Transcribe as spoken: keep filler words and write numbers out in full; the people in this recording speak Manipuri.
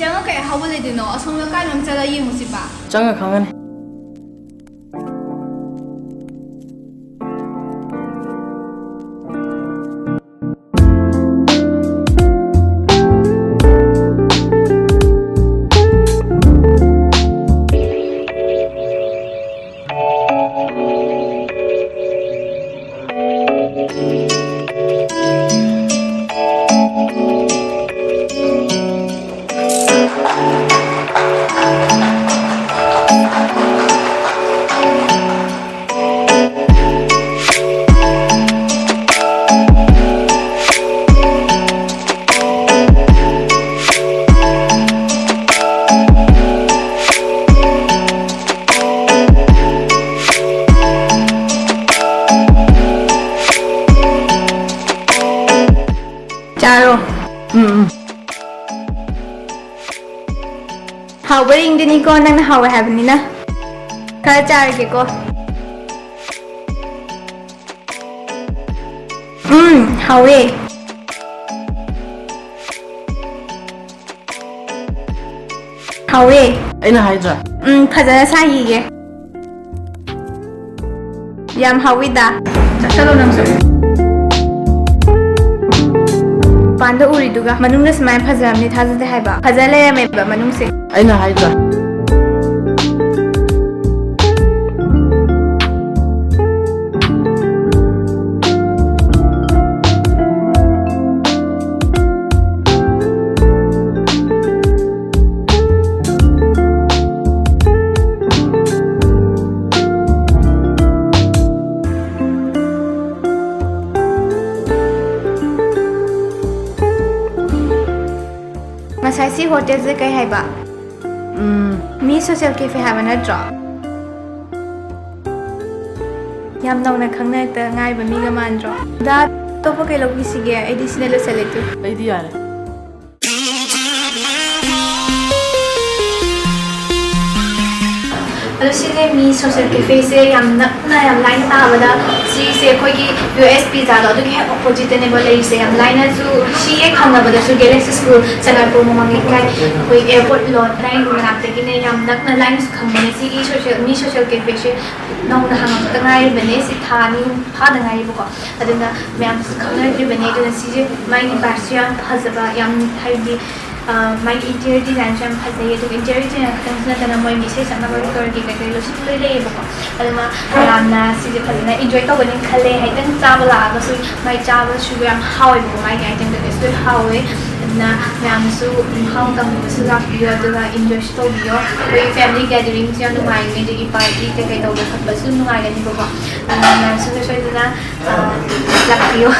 ꯆꯪꯉ ꯀꯩ ꯑꯍꯥꯎꯕ ꯂꯩꯗꯣꯏꯅꯣ? ꯑꯁꯣꯝꯗ ꯀꯥꯏꯗꯅꯣꯝ ꯆꯠꯂ ꯌꯦꯡꯉꯨꯁꯤꯕ? ꯆꯪꯉ ꯈꯪꯉꯅꯤ꯫ ꯆꯥꯔꯣ꯫ ꯎꯝ, ꯎꯝ꯫ ꯍꯥꯎꯕ ꯌꯦꯡꯗꯣꯏꯅꯤꯀꯣ, ꯅꯪꯅ ꯍꯥꯎꯋꯦ ꯍꯥꯏꯕꯅꯤꯅ꯫ ꯈꯔ ꯆꯥꯔꯒꯦꯀꯣ꯫ ꯎꯝ, ꯍꯥꯎꯋꯦ꯫ ꯍꯥꯎꯋꯦ꯫ ꯑꯩꯅ ꯍꯥꯏꯗ꯭ꯔꯥ? ꯎꯝ, ꯐꯖꯅ ꯁꯥꯈꯤꯒꯦ꯫ ꯌꯥꯝ ꯍꯥꯎꯋꯤꯗ꯫ ꯆꯥꯁꯜꯂꯣ ꯅꯪꯁꯨ꯫ ꯃꯄꯥꯟꯗ ꯎꯔꯤꯗꯨꯒ ꯃꯅꯨꯡꯗ ꯁꯨꯃꯥꯏꯅ ꯐꯖꯔꯝꯅꯤ ꯊꯥꯖꯗꯦ ꯍꯥꯏꯕ꯫ ꯐꯖ ꯂꯩꯔꯝꯃꯦꯕ ꯃꯅꯨꯡꯁꯦ꯫ ꯑꯩꯅ ꯍꯥꯏꯗ꯭ꯔꯥ? ꯉꯁꯥꯏ ꯁꯤ ꯍꯣꯇꯦꯜꯁꯦ ꯀꯩ ꯍꯥꯏꯕ? ꯎꯝ, ꯃꯤ ꯁꯣꯁꯦꯜ ꯀꯦꯐꯦ ꯍꯥꯏꯕ ꯅꯠꯇ꯭ꯔꯣ? ꯌꯥꯝ ꯅꯧꯅ ꯈꯪꯅꯔꯛꯇ ꯉꯥꯏꯕ ꯃꯤꯒ ꯃꯥꯟꯗ꯭ꯔꯣ? ꯗꯥ, ꯑꯇꯣꯞꯄ ꯀꯩ ꯂꯧꯕꯤꯁꯤꯒꯦ? ꯑꯩꯗꯤ ꯁꯤꯅ ꯂꯣꯏꯁꯜꯂꯦ ꯇꯨ꯫ ꯑꯩꯗꯤ ꯌꯥꯔꯦ꯫ ꯁꯤꯁꯦ ꯃꯤ ꯁꯣꯁꯦꯜ ꯀꯦꯐꯦꯁꯦ ꯌꯥꯝ ꯅꯛꯅ, ꯌꯥꯝ ꯂꯥꯏꯅ ꯇꯥꯕꯗ, ꯁꯤꯁꯦ ꯑꯩꯈꯣꯏꯒꯤ ꯌꯨ ꯑꯦꯁ ꯄꯤꯖꯥꯗꯣ ꯑꯗꯨꯒꯤ ꯍꯦꯛ ꯑꯣꯄꯣꯖꯤꯠꯇꯅꯦꯕ ꯂꯩꯔꯤꯁꯦ꯫ ꯌꯥꯝ ꯂꯥꯏꯅꯁꯨ, ꯁꯤ ꯍꯦꯛ ꯊꯪꯅꯕꯗꯁꯨ ꯒꯦꯂꯦꯛꯁꯤ ꯁ꯭ꯀꯨꯜ, ꯁꯉꯥꯏꯄ꯭ꯔꯧ ꯃꯃꯥꯡ ꯂꯩꯀꯥꯏ, ꯑꯩꯈꯣꯏ ꯑꯦꯌꯥꯔꯄꯣꯔꯠ ꯂꯣꯟ ꯑꯗꯥꯏꯒꯤ ꯃꯅꯥꯛꯇꯒꯤꯅꯦ꯫ ꯌꯥꯝ ꯅꯛꯅ ꯂꯥꯏꯅꯁꯨ ꯈꯪꯕꯅꯦ꯫ ꯁꯤꯒꯤ ꯁꯣꯁꯦꯜ, ꯃꯤ ꯁꯣꯁꯦꯜ ꯀꯦꯐꯦꯁꯦ ꯅꯧꯅ ꯍꯥꯡꯉꯛꯇ ꯉꯥꯏꯔꯤꯕꯅꯦ꯫ ꯁꯤ ꯊꯥ ꯑꯅꯤ ꯑꯍꯨꯝ ꯐꯥꯗ ꯉꯥꯏꯔꯤꯕꯀꯣ꯫ ꯑꯗꯨꯅ ꯃꯌꯥꯝꯁꯨ ꯈꯪꯅꯗ꯭ꯔꯤꯕꯅꯦ꯫ ꯑꯗꯨꯅ ꯁꯤꯁꯦ ꯃꯥꯒꯤ ꯄꯥꯔꯠꯁꯦ ꯌꯥꯝ ꯐꯖꯕ, ꯌꯥꯝ ꯍꯥꯏꯗꯤ, ꯑ, ꯃꯥꯒꯤ ꯏꯟꯇꯤꯔꯤꯌꯔ ꯗꯤꯖꯥꯏꯟꯁꯨ ꯌꯥꯝ ꯐꯖꯩ꯫ ꯑꯗꯨꯒ ꯏꯟꯇꯤꯔꯤꯌꯔ ꯗꯤꯖꯥꯏꯟ ꯈꯛꯇꯪꯁꯨ ꯅꯠꯇꯅ ꯃꯣꯏꯒꯤ ꯏꯁꯩ ꯁꯛꯅꯕ ꯀꯔꯤ ꯀꯔꯤ ꯀꯩꯀꯩ ꯂꯣꯏꯁꯨ ꯂꯣꯏ ꯂꯩꯌꯦꯕꯀꯣ꯫ ꯑꯗꯨꯅ ꯃꯌꯥꯝꯅ ꯁꯤꯁꯦ ꯐꯖꯅ ꯏꯟꯖꯣꯏ ꯇꯧꯒꯅꯤ ꯈꯜꯂꯦ꯫ ꯍꯥꯏꯗꯪ ꯆꯥꯕ ꯂꯥꯛꯑꯒꯁꯨ ꯃꯥꯏ ꯆꯥꯕꯁꯨ ꯌꯥꯝ ꯍꯥꯎꯋꯦꯕꯀꯣ꯫ ꯃꯥꯒꯤ ꯑꯥꯏꯇꯦꯝ ꯀꯩꯀꯩꯁꯨ ꯂꯣꯏ ꯍꯥꯎꯋꯦ꯫ ꯑꯗꯨꯅ ꯃꯌꯥꯝꯁꯨ ꯃꯍꯥꯎ ꯇꯪꯕꯁꯨ ꯂꯥꯛꯄꯤꯌꯣ, ꯑꯗꯨꯒ ꯏꯟꯖꯣꯏꯁꯨ ꯇꯧꯕꯤꯌꯣ꯫ ꯑꯩꯈꯣꯏ ꯐꯦꯃꯤꯂꯤ ꯒꯦꯗꯔꯤꯡꯁꯨ ꯌꯥꯝ ꯅꯨꯡꯉꯥꯏꯒꯅꯤ, ꯑꯗꯒꯤ ꯄꯥꯔꯇꯤ ꯀꯩꯀꯩ ꯇꯧꯕ ꯈꯣꯠꯄꯁꯨ ꯅꯨꯡꯉꯥꯏꯒꯅꯤꯕꯀꯣ꯫ ꯑꯗꯨꯅ ꯃꯌꯥꯝꯁꯨ ꯁꯣꯏ ꯁꯣꯏꯗꯅ, ꯑ, ꯂꯥꯛꯄꯤꯌꯣ꯫